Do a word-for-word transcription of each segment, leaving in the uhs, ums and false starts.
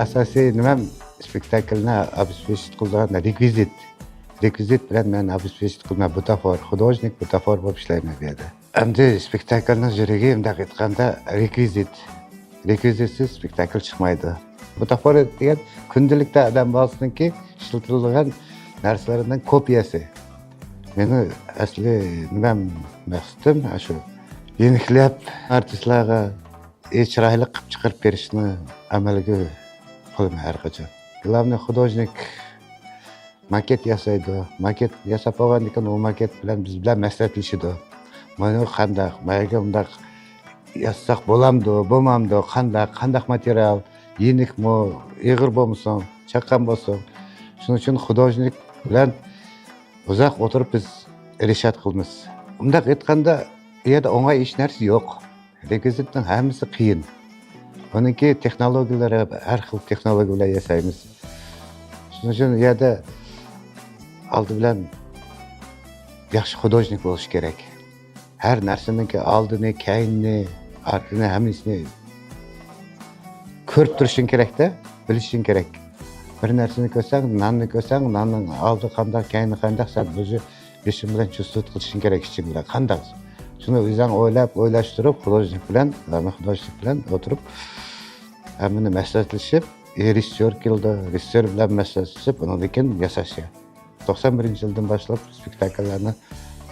ئاساسىي نېمەم، سپېكتاكلنى ئوبېسپېچىت قىلىدىغان رېكۋىزىت. رېكۋىزىت بىلەن مەن ئوبېسپېچىت قىلىمەن، بۇتافور، خۇدوژنىك بۇتافور بولۇپ ئىشلەيمەن بۇ يەردە. ئەمدى سپېكتاكلنىڭ يۈرىكى، مۇنداق ئېيتقاندا، رېكۋىزىت. رېكۋىزىتسىز سپېكتاكل چىقمايدۇ. بۇتافور دېگەن كۈندىلىكتە ئادەم بالىسىنىڭكى ئىشلىتىلىدىغان نەرسىلىرىنىڭ كوپىيەسى. مېنىڭ ئەسلى نېمەم، مەقسىتىم ئاشۇ يېنىكلەپ ئارتىسلارغا ئى، چىرايلىق قىلىپ چىقىرىپ بېرىشنى ئەمەلگە قىلىمەن ھەر قاچان. گلابنىي خۇدوژنىك ماكېت ياسايدۇ. ماكېت ياساپ بولغاندىن كېيىن ئۇ ماكېت بىلەن بىز بىلەن مەسلىھەتلىشىدۇ. مانا قانداق، مايەگە ئۇنداق ياسىساق بولامدۇ، بولمامدۇ، قانداق، قانداق ماتېرىيال، يېنىكمۇ، ئېغىر بولمىسۇن، چاققان بولسۇن. شۇنىڭ ئۈچۈن خۇدوژنىك بىلەن ئۇزاق ئولتۇرۇپ بىز رېشات قىلىمىز. ئۇنداق ئېيتقاندا، ئۇ يەردە ئوڭاي ھېچ نەرسە يوق. رېكۋىزىتنىڭ ھەممىسى قىيىن. ئۇنىڭكى تېخنولوگىيەلىرى، ھەر خىل تېخنولوگىيە بىلەن ياسايمىز. شۇنىڭ ئۈچۈن ئۇ يەردە ئالدى بىلەن ياخشى خۇدوژنىك بولۇشى كېرەك. ھەر نەرسىنىڭكى ئالدىنى، كەينىنى، ئارتىنى، ھەممىسىنى كۆرۈپ تۇرۇشۇڭ كېرەكتە، بىلىشىڭ كېرەك. بىر نەرسىنى كۆرسەڭ، ناننى كۆرسەڭ، ناننىڭ ئالدى قانداق، كەينى قانداق، سەن ئۆزى بېشىڭ بىلەن چۇستۇت قىلىشىڭ كېرەك ئىچىڭ بىلەن. قانداق؟ شۇنى ئۆزۈڭ ئويلاپ، ئويلاشتۇرۇپ، خۇدوژنىك بىلەن، خۇدوژنىك بىلەن ئولتۇرۇپ، ھەممىنى مەسلىھەتلىشىپ، رېژىسسور كېلىدۇ، رېژىسسور بىلەن مەسلىھەتلىشىپ، ئۇنىڭدىن كېيىن ياساشى. توقسان بىرىنچى يىلدىن باشلاپ سپېكتاكللارنى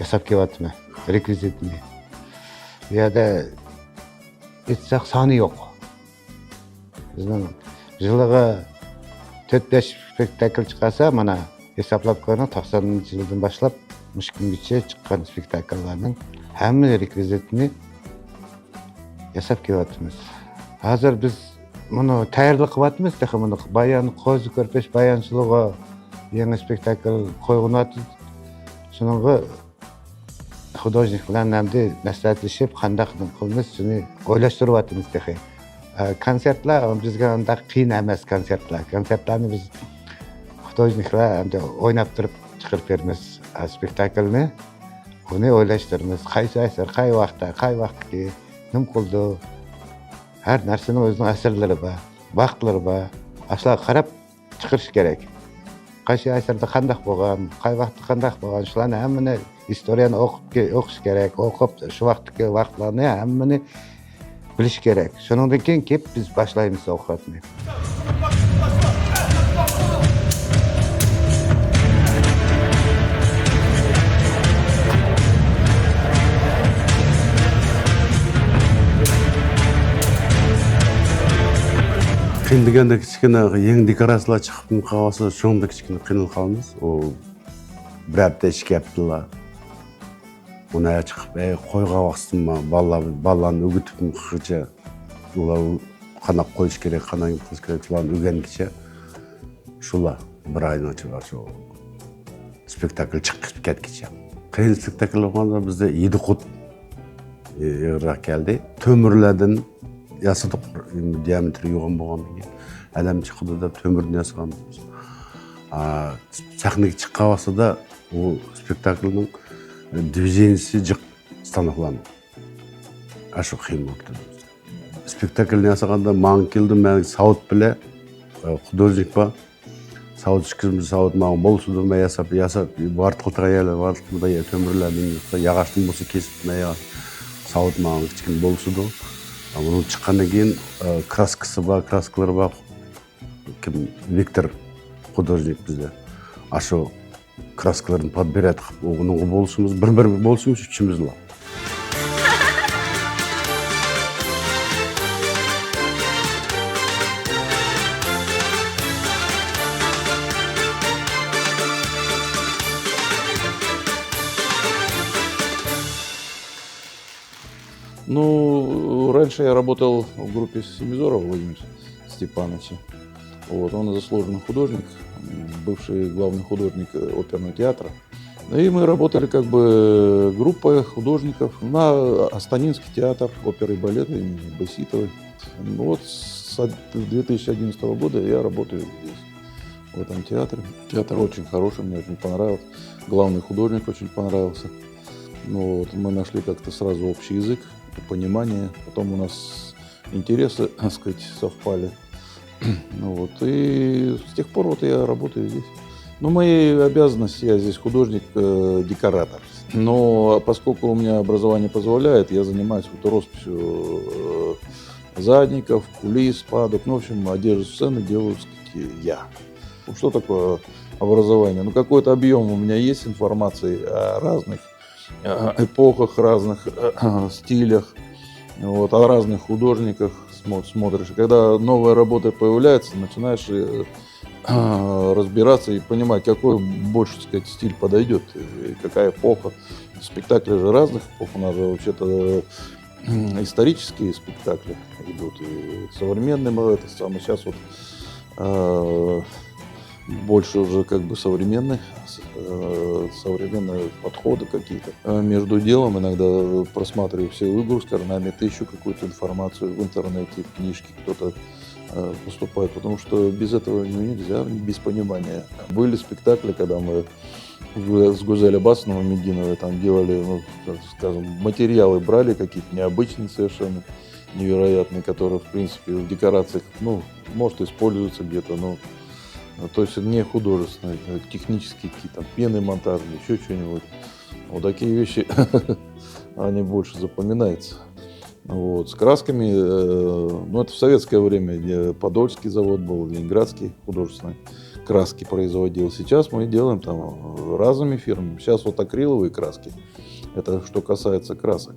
ياساپ كېلىۋاتىمەن، رېكۋىزىتنى. بۇ يەردە ئېيتساق سانى يوق. بىزنىڭ يىلىغا تۆت-بەش سپېكتاكل چىقارسا، مانا، ھېسابلاپ كۆرۈڭ، توقسانىنچى يىلدىن باشلاپ مۇشۇ كۈنگىچە چىققان سپېكتاكللارنىڭ ھەممە رېكۋىزىتىنى ياساپ كېلىۋاتىمىز. ھازىر بىز مۇنى تەييارلىق قىلىۋاتىمىز، تېخى مۇنى بايان، قوزا كۆرپەش بايانچىلىقى يېڭى سپېكتاكل قويغۇنىۋاتىدۇ. شۇنىڭغا خۇدوژنىك بىلەن ئەمدى مەسلىھەتلىشىپ، قانداق قىلىمىز، شۇنى ئويلاشتۇرۇۋاتىمىز تېخى. ئە، كونسېرتلار بىزگە ئۇنداق قىيىن ئەمەس، كونسېرتلار. كونسېرتلارنى بىز خۇدوژنىكلار ئەمدى ئويناپ تۇرۇپ چىقىرىپ بېرىمىز، ئە، سپېكتاكلنى. ئۇنى ئويلاشتۇرىمىز. قايسى ئەسەر، قاي ۋاقىتتا، قاي ۋاقىتتىكى، نېمە قىلىدۇ؟ ھەر نەرسىنىڭ ئۆزىنىڭ ئەسەرلىرى بار، ۋاقىتلىرى بار. ئاشۇلارغا قاراپ چىقىرىش كېرەك. قايسى ئەسەردە قانداق بولغان، قاي ۋاقىتتا قانداق بولغان، شۇلارنى ھەممىنى، ئىستورىيەنى ئوقۇپ كە-، ئوقۇش كېرەك. ئوقۇپ، شۇ ۋاقىتتىكى ۋاقىتلارنى ھەممىنى بىلىش كېرەك. شۇنىڭدىن كېيىن كېلىپ بىز باشلايمىز ئوقۇشنى. قىيىن دېگەندە، كىچىككىنە يېڭى دېكوراتسىيەلەر چىقىپ قالسا، شۇنىڭدا كىچىككىنە قىينىلىپ قالىمىز. ئۇ بىر ھەپتە، ئىككى ھەپتىلا ئۇنى چىقىپ، ئەي، قويغان ۋاقتىمۇ بالىلار، بالىلارنى ئۆگىتىپ قىلغىچە، ئۇلار قانداق قويۇش كېرەك، قانداق قىلىش كېرەك، شۇلارنى ئۆگەنگىچە، شۇلا بىر ئاينىڭ ئىچىدە شۇ سپېكتاكل چىقىپ كەتكىچە. قىيىن سپېكتاكل بولغاندا بىزدە يېدىقۇت ئېغىرراق كەلدى. تۆمۈرلەردىن ياسىدۇق، دىيامېتىرى يوغان بولغاندىن كېيىن، ئەلەم چىقىدۇ دەپ تۆمۈردىن ياسىغان. ئا، سەھنىگە چىققان ۋاقتىدا ئۇ سپېكتاكلنىڭ دىۋىژېنىيىسى جىق ستانوكلارنىڭ. ئاشۇ قىيىن بولۇپتۇ. سپېكتاكلنى ياسىغاندا ماڭا كېلىدۇ، مەن ساۋۇت بىلەن، ئە، خۇدوژنىك بار. ساۋۇت ئىككىمىز، ساۋۇت ماڭا بولسىدۇ، مەن ياساپ، ياساپ، ۋارتىقلىتىدىغان يەرلەر، ۋارتىقلىتىدىغان يەر، تۆمۈرلەرنى، ياغاچتىن بولسا كېسىپ، مەن يا-، ساۋۇت ماڭا كىچىككىنە بولسىدۇ. ئۇنىڭ چىققاندىن كېيىن، ئە، كراسكىسى بار، كراسكىلىرى بار. كىم؟ ۋىكتور خۇدوژنىك بىزدە. ئاشۇ كراسكىلىرىنى پات بېرەت قىلىپ، ئۇنىڭغا بولۇشىمىز، بىر-بىر بولۇشىمىز ئۈچىمىزلا. Ну, раньше я работал в группе Семизора Владимира Степановича. Вот, он заслуженный художник, м, бывший главный художник, э, оперного театра. Ну и мы работали как бы группой художников на Астанинский театр оперы и балета имени Байситовой. Ну вот с од-, две тысячи одиннадцатого года я работаю здесь, в этом театре. Театр очень хороший, мне очень понравился. Главный художник очень понравился. Ну вот, мы нашли как-то сразу общий язык, понимание. Потом у нас интересы, так сказать, совпали. Ну вот, и с тех пор вот я работаю здесь. Ну, мои обязанности, я здесь художник-декоратор. Но поскольку у меня образование позволяет, я занимаюсь вот росписью э, задников, кулис, падок. Ну, в общем, одежду сцены делаю все-таки я. Ну, что такое образование? Ну, какой-то объем у меня есть информации о разных э, эпохах, разных э, стилях, вот, о разных художниках смо- смотришь. Когда новая работа появляется, начинаешь э, разбираться и понимать, какой больше, так сказать, стиль подойдет, и какая эпоха. Спектакли же разных эпох. У нас же вообще-то исторические спектакли идут, и современные, мы это самое, сейчас вот э, больше уже как бы современные, э, современные подходы какие-то. Э, Между делом иногда просматриваю все выгрузки, орнаменты, ищу какую-то информацию в интернете, в книжке кто-то э, поступает, потому что без этого ну, нельзя, без понимания. Были спектакли, когда мы с Гузель Аббасовной Мединовой там делали, ну, так скажем, материалы брали какие-то необычные совершенно, невероятные, которые, в принципе, в декорациях, ну, может, используются где-то, но э, то есть не художественные, э, технические какие-то, там, пены монтажные, еще что-нибудь. Вот такие вещи, они больше запоминаются. Вот. С красками, э, ну, это в советское время, где Подольский завод был, Ленинградский художественный краски производил. Сейчас мы делаем там э, разными фирмами. Сейчас вот акриловые краски. Это что касается красок.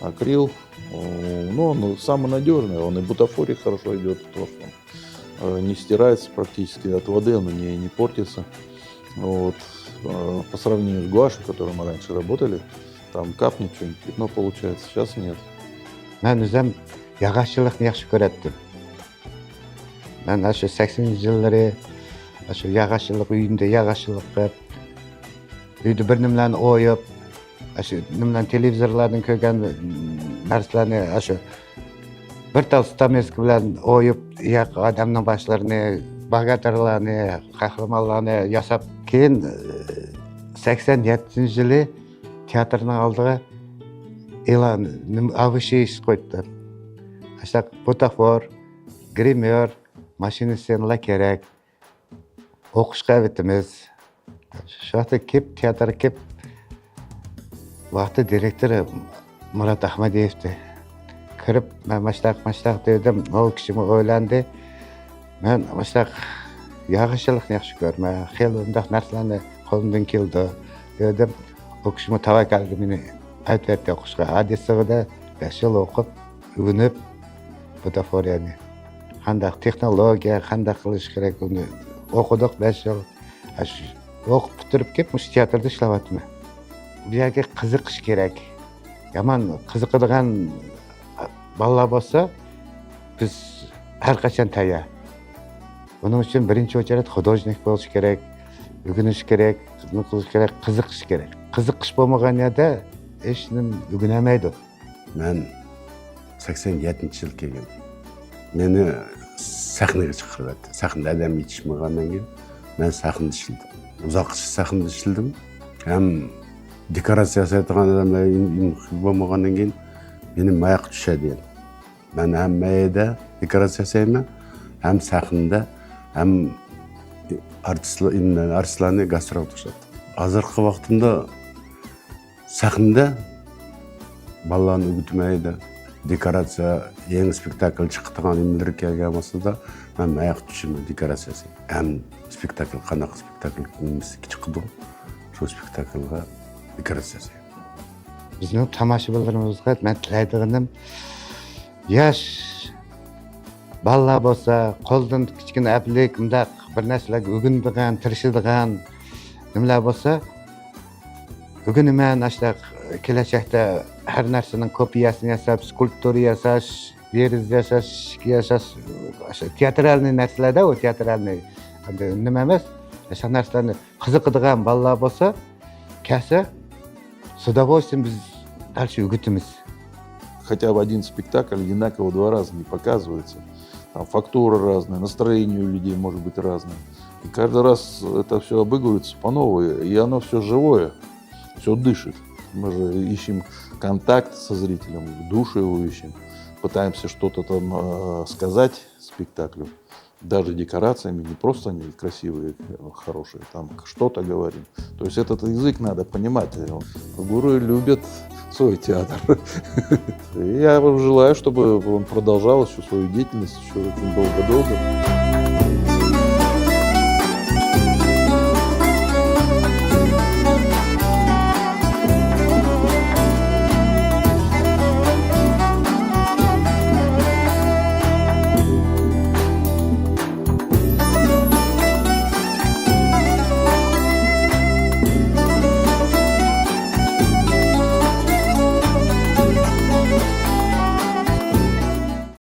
Акрил, э, ну, он самый надежный, он и бутафории хорошо идет, то, что он э, не стирается практически от воды, оно не, не портится. Вот. Э, По сравнению с гуашью, которой мы раньше работали, там капнет что-нибудь, пятно получается, сейчас нет. مەن ئۆزۈم ياغاچچىلىقنى ياخشى كۆرەتتىم. مەن ئاشۇ سەكسىنىنچى يىللىرى ئاشۇ ياغاچچىلىق ئۆيۈمدە ياغاچچىلىق قىلىپ، ئۆيدە بىر نېمىلەرنى ئويۇپ، ئاشۇ نېمىلەرنى تېلېۋىزورلاردىن كۆرگەن نەرسىلەرنى ئاشۇ بىر تال ستامېسكا بىلەن ئويۇپ، ياق ئادەمنىڭ باشلىرىنى، باگاتىرلارنى، قەھرىمانلارنى ياساپ، كېيىن سەكسەن يەتتىنچى يىلى تىياتىرنىڭ ئالدىغا ئېلان، ئافىشا قويۇپتۇ. ئاشۇنداق بۇتافور، گرىميور، ماشىنا سىينىلار كېرەك. ئوقۇشقا ئەۋېتىمىز. شۇ ۋاقىتتا كېلىپ، تىياتىرغا كېلىپ، ۋاقتى دىرېكتورى مۇرات ئەخمەدىيېۋتى. كىرىپ، مەن ماشتاق، ماشتاق دېدىم. ئۇ كىشىمۇ ئويلاندى. مەن ماشتاق ياغىچچىلىقنى ياخشى كۆرىمەن. خېلى ئۇنداق نەرسىلەرنى قولۇمدىن كېلىدۇ دېدىم. ئۇ كىشىمۇ تەۋەككەلدە مېنى ئەۋېتىۋەتتى ئوقۇشقا. ئاددىيسىغىدە بەش يىل ئوقۇپ، ئۆگىنىپ، بۇتافورىيەنى. قانداق تېخنولوگىيە، قانداق قىلىش كېرەك، ئۇنى ئوقۇدۇق بەش يىل. ئوقۇپ پۈتتۈرۈپ كېلىپ، مۇشۇ تىياتىردا ئىشلەۋاتىمەن. بۇ يەرگە قىزىقىش كېرەك. يامان قىزىقىدىغان بالىلار بولسا، بىز ھەر قاچان تەييار. بۇنىڭ ئۈچۈن بىرىنچى ئوچىرەت خۇدوژنىك بولۇش كېرەك، ئۆگىنىش كېرەك، نېمە قىلىش كېرەك، قىزىقىش كېرەك. قىزىقىش بولمىغان يەردە ھېچنېمە ئۆگىنەلمەيدۇ. مەن سەكسەن يەتتىنچى يىل كەلگەن. مېنى سەھنىگە چىقىرىۋەتتى. سەھنىدە ئادەم يېتىشمىغاندىن كېيىن مەن سەھنىدە ئىشلىدىم. ئۇزاققىچە سەھنىدە ئىشلىدىم. ھەم دېكوراتسىيە ياسايدىغان ئادەملەر بولمىغاندىن كېيىن مېنى ماياققا چۈشەر دېگەن. مەن ھەم مەيدە دېكوراتسىيە ياسايمەن، ھەم سەھنىدە، ھەم ئارتىسلار، ئارتىسلارنى گاسترولغا تاشلايتتىم. ھازىرقى ۋاقتىمدا سەھنىدە بالىلارنى ئۆگىتىمەن، دېكوراتسىيە، يېڭى سپېكتاكىل چىقىدىغان نېمىلىرى كەلگەن ۋاقتىدا مەن ماياققا چۈشىمەن دېكوراتسىيەسى. ھەم سپېكتاكىل، قانداق سپېكتاكىل نېمىسى چىقىدۇ، شۇ سپېكتاكىلغا دېكوراتسىيە ياسايمەن. بىزنىڭ تاماشىبىنلىرىمىزغا مەن تىلەيدىغىنىم، ياش بالىلار بولسا، قولىدىن كىچىككىنە ئەپلىك، مۇنداق بىر نەرسىلەرگە ئۆگىنىدىغان، تىرىشىدىغان نېمىلەر بولسا، ئۆگىنىمەن، ئاشۇنداق كېلەچەكتە ھەر نەرسىنىڭ كوپىيەسىنى ياساپ، سكۇلپتۇرا ياساش، دېرىزە ياساش، ئىشىك ياساش، ئاشۇ تىياترالنىي نەرسىلەردە، ئۇ تىياترالنىي نېمە ئەمەس، ئاشۇ نەرسىلەرنى قىزىقىدىغان بالىلار بولسا، كەلسە، с удовольствием بىز دەل شۇ ئۆگىتىمىز. Хотя бы один спектакль одинаково два раза не показывается. Там фактура разная, настроение у людей может быть разное. И каждый раз это все обыгрывается по новой, и оно все живое, все дышит. Мы же ищем контакт со зрителем, душу его ищем. Пытаемся что-то там э, сказать спектаклю. Даже декорациями, не просто они красивые, хорошие, там что-то говорим. То есть этот язык надо понимать. Гуру любят свой театр. Я вам желаю, чтобы он продолжал всю свою деятельность еще очень долго-долго.